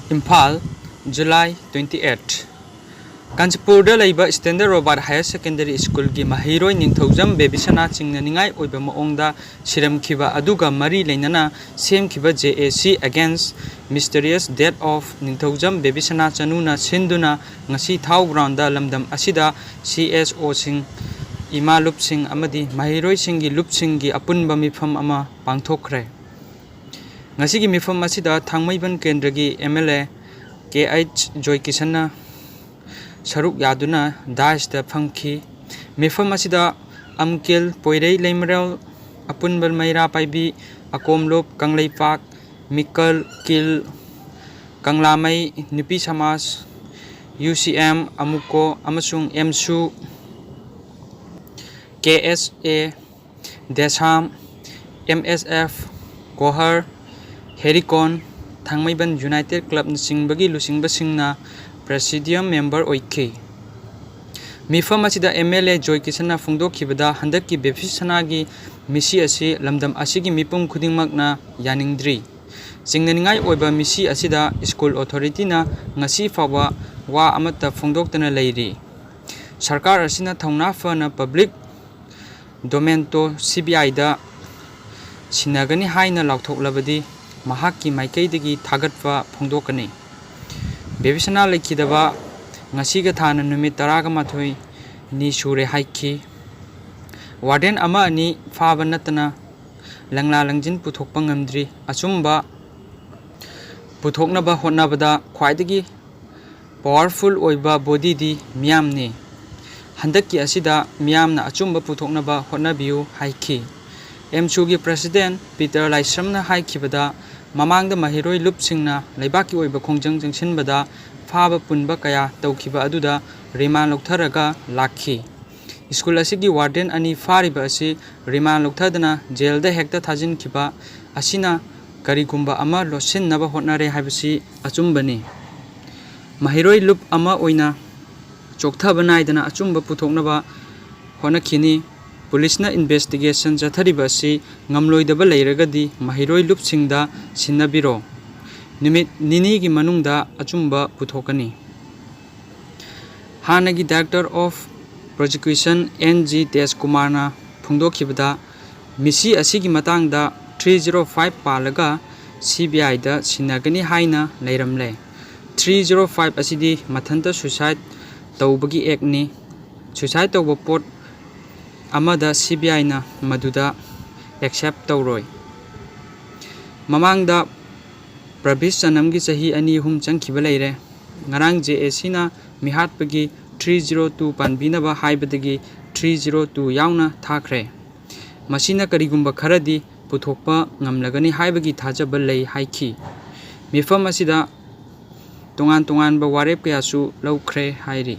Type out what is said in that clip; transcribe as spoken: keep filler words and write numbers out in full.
Imphal, July twenty eight꯫ ꯀꯥꯟꯆꯤꯄꯨꯔꯗ ꯂꯩꯕ Standard Robert Higher Secondary Schoolꯒꯤ ꯃꯍꯩꯔꯣꯏ ꯅꯤꯡꯊꯧꯖꯝ ꯕꯦꯕꯤꯁꯅꯥ ꯆꯤꯡꯅꯅꯤꯡꯉꯥꯏ ꯑꯣꯏꯕ ꯃꯑꯣꯡꯗ ꯁꯤꯔꯝꯈꯤꯕ ꯑꯗꯨꯒ ꯃꯔꯤ ꯂꯩꯅꯅ ꯁꯦꯝꯈꯤꯕ J A C Against Mysterious Death of ꯅꯤꯡꯊꯧꯖꯝ ꯕꯦꯕꯤꯁꯅꯥ ꯆꯅꯨꯅ ꯁꯤꯟꯗꯨꯅ ꯉꯁꯤ ꯊꯥꯎ groundꯗ ꯂꯝꯗꯝ ꯑꯁꯤꯗ C S Oꯁꯤꯡ, ꯏꯃꯥ ꯂꯨꯞꯁꯤꯡ ꯑꯃꯗꯤ ꯃꯍꯩꯔꯣꯏꯁꯤꯡꯒꯤ ꯂꯨꯞꯁꯤꯡꯒꯤ ꯑꯄꯨꯟꯕ ꯃꯤꯐꯝ ꯑꯃ ꯄꯥꯡꯊꯣꯛꯈ꯭ꯔꯦ꯫ ꯉꯁꯤꯒꯤ ꯃꯤꯐꯝ ꯑꯁꯤꯗ ꯊꯥꯡꯃꯩꯕꯟ ꯀꯦꯟꯗ꯭ꯔꯒꯤ M L A K H ꯖꯣꯏꯀꯤꯁꯟꯅ ꯁꯔꯨꯛ ꯌꯥꯗꯨꯅ daisꯇ ꯐꯝꯈꯤ꯫ ꯃꯤꯐꯝ ꯑꯁꯤꯗ ꯑꯝꯀꯤꯜ, ꯄꯣꯏꯔꯩ ꯂꯩꯃꯔꯦꯜ, ꯑꯄꯨꯟꯕ ꯃꯩꯔꯥ ꯄꯥꯏꯕꯤ, ꯑꯀꯣꯝꯂꯨꯞ, ꯀꯪꯂꯩꯄꯥꯛ, ꯃꯤꯀꯜ, ꯀꯤꯜ, ꯀꯪꯂꯥꯃꯩ, ꯅꯨꯄꯤ ꯁꯃꯥꯖ, U C M, ꯑꯃꯨꯀꯣ ꯑꯃꯁꯨꯡ ꯑꯦꯝꯁꯨ, K S A, ꯗꯦꯁꯥꯝ, M S F, ꯀꯣꯍꯔ, ꯍꯦꯔꯤꯀꯣꯟ, Thangmeiband United Clubꯅꯆꯤꯡꯕꯒꯤ ꯂꯨꯆꯤꯡꯕꯁꯤꯡꯅ presidium member ꯑꯣꯏꯈꯤ꯫ ꯃꯤꯐꯝ ꯑꯁꯤꯗ M L A ꯖꯣꯏ ꯀꯤꯁꯟꯅ ꯐꯣꯡꯗꯣꯛꯈꯤꯕꯗ, ꯍꯟꯗꯛꯀꯤ ꯕꯦꯕꯤꯁꯅꯥꯒꯤ ꯃꯤꯁꯤ ꯑꯁꯤ ꯂꯝꯗꯝ ꯑꯁꯤꯒꯤ ꯃꯤꯄꯨꯝ ꯈꯨꯗꯤꯡꯃꯛꯅ ꯌꯥꯅꯤꯡꯗ꯭ꯔꯤ꯫ ꯆꯤꯡꯅꯅꯤꯡꯉꯥꯏ ꯑꯣꯏꯕ ꯃꯤꯁꯤ ꯑꯁꯤꯗ school authorityꯅ ꯉꯁꯤ ꯐꯥꯎꯕ ꯋꯥ ꯑꯃꯠꯇ ꯐꯣꯡꯗꯣꯛꯇꯅ ꯂꯩꯔꯤ꯫ ꯁꯔꯀꯥꯔ ꯑꯁꯤꯅ ꯊꯧꯅꯥ ꯐꯅ public domainꯗꯣ C B Iꯗ ꯁꯤꯟꯅꯒꯅꯤ ꯍꯥꯏꯅ ꯂꯥꯎꯊꯣꯛꯂꯕꯗꯤ ꯃꯍꯥꯛꯀꯤ ꯃꯥꯏꯀꯩꯗꯒꯤ ꯊꯥꯒꯠꯄ ꯐꯣꯡꯗꯣꯛꯀꯅꯤ꯫ ꯕꯦꯕꯤꯁꯅꯥ ꯂꯩꯈꯤꯗꯕ ꯉꯁꯤꯒ ꯊꯥꯅ ꯅꯨꯃꯤꯠ ꯇꯔꯥꯒ ꯃꯥꯊꯣꯏꯅꯤ ꯁꯨꯔꯦ ꯍꯥꯏꯈꯤ꯫ Warden ꯑꯃ ꯑꯅꯤ ꯐꯥꯕ ꯅꯠꯇꯅ ꯂꯪꯂꯥ ꯂꯪꯖꯤꯟ ꯄꯨꯊꯣꯛꯄ ꯉꯝꯗ꯭ꯔꯤ꯫ ꯑꯆꯨꯝꯕ ꯄꯨꯊꯣꯛꯅꯕ ꯍꯣꯠꯅꯕꯗ ꯈ꯭ꯋꯥꯏꯗꯒꯤ powerful ꯑꯣꯏꯕ bodyꯗꯤ ꯃꯤꯌꯥꯝꯅꯤ꯫ ꯍꯟꯗꯛꯀꯤ ꯑꯁꯤꯗ ꯃꯤꯌꯥꯝꯅ ꯑꯆꯨꯝꯕ ꯄꯨꯊꯣꯛꯅꯕ ꯍꯣꯠꯅꯕꯤꯌꯨ ꯍꯥꯏꯈꯤ꯫ ꯑꯦꯝꯁꯨꯒꯤ president ꯄꯤꯇꯔ ꯂꯥꯏꯁ꯭ꯔꯝꯅ ꯍꯥꯏꯈꯤꯕꯗ, ꯃꯃꯥꯡꯗ ꯃꯍꯩꯔꯣꯏ ꯂꯨꯞꯁꯤꯡꯅ ꯂꯩꯕꯥꯛꯀꯤ ꯑꯣꯏꯕ ꯈꯣꯡꯖꯪ ꯆꯪꯁꯤꯟꯕꯗ ꯐꯥꯕ ꯄꯨꯟꯕ ꯀꯌꯥ ꯇꯧꯈꯤꯕ ꯑꯗꯨꯗ remand ꯂꯧꯊꯔꯒ ꯂꯥꯛꯈꯤ꯫ School ꯑꯁꯤꯒꯤ warden ꯑꯅꯤ ꯐꯥꯔꯤꯕ ꯑꯁꯤ remand ꯂꯧꯊꯗꯅ ꯖꯦꯜꯗ ꯍꯦꯛꯇ ꯊꯥꯖꯤꯟꯈꯤꯕ ꯑꯁꯤꯅ ꯀꯔꯤꯒꯨꯝꯕ ꯑꯃ ꯂꯣꯠꯁꯤꯟꯅꯕ ꯍꯣꯠꯅꯔꯦ ꯍꯥꯏꯕꯁꯤ ꯑꯆꯨꯝꯕꯅꯤ꯫ ꯃꯍꯩꯔꯣꯏ ꯂꯨꯞ ꯑꯃ ꯑꯣꯏꯅ ꯆꯣꯛꯊꯕ ꯅꯥꯏꯗꯅ ꯑꯆꯨꯝꯕ ꯄꯨꯊꯣꯛꯅꯕ ꯍꯣꯠꯅꯈꯤꯅꯤ꯫ ꯄꯨꯂꯤꯁꯅ investigation ꯆꯠꯊꯔꯤꯕ ꯑꯁꯤ ꯉꯝꯂꯣꯏꯗꯕ ꯂꯩꯔꯒꯗꯤ ꯃꯍꯩꯔꯣꯏ ꯂꯨꯞꯁꯤꯡꯗ ꯁꯤꯟꯅꯕꯤꯔꯣ꯫ ꯅꯨꯃꯤꯠ ꯅꯤꯅꯤꯒꯤ ꯃꯅꯨꯡꯗ ꯑꯆꯨꯝꯕ ꯄꯨꯊꯣꯛꯀꯅꯤ꯫ ꯍꯥꯟꯅꯒꯤ Director of Prosecution N G ꯇꯦꯖ ꯀꯨꯃꯥꯔꯅ ꯐꯣꯡꯗꯣꯛꯈꯤꯕꯗ, ꯃꯤꯁꯤ ꯑꯁꯤꯒꯤ ꯃꯇꯥꯡꯗ three zero five ꯄꯥꯜꯂꯒ C B I ꯗ ꯁꯤꯟꯅꯒꯅꯤ ꯍꯥꯏꯅ ꯂꯩꯔꯝꯂꯦ꯫ Three zero five ꯑꯁꯤꯗꯤ ꯃꯊꯟꯇ suicide ꯇꯧꯕꯒꯤ actꯅꯤ꯫ Suicide ꯇꯧꯕ ꯄꯣꯠ ꯑꯃꯗ C B I ꯅ ꯃꯗꯨꯗ accept ꯇꯧꯔꯣꯏ꯫ ꯃꯃꯥꯡꯗ ꯄ꯭ꯔꯚꯤꯁ ꯆꯅꯝꯒꯤ ꯆꯍꯤ ꯑꯅꯤ ꯑꯍꯨꯝ ꯆꯪꯈꯤꯕ ꯂꯩꯔꯦ꯫ ꯉꯔꯥꯡ J A Cꯅ ꯃꯤꯍꯥꯠꯄꯒꯤ three zero two ꯄꯥꯟꯕꯤꯅꯕ ꯍꯥꯏꯕꯗꯒꯤ three zero two ꯌꯥꯎꯅ ꯊꯥꯈ꯭ꯔꯦ꯫ ꯃꯁꯤꯅ ꯀꯔꯤꯒꯨꯝꯕ ꯈꯔꯗꯤ ꯄꯨꯊꯣꯛꯄ ꯉꯝꯂꯒꯅꯤ ꯍꯥꯏꯕꯒꯤ ꯊꯥꯖꯕ ꯂꯩ ꯍꯥꯏꯈꯤ꯫ ꯃꯤꯐꯝ ꯑꯁꯤꯗ ꯇꯣꯉꯥꯟ ꯇꯣꯉꯥꯟꯕ ꯋꯥꯔꯦꯞ ꯀꯌꯥꯁꯨ ꯂꯧꯈ꯭ꯔꯦ ꯍꯥꯏꯔꯤ꯫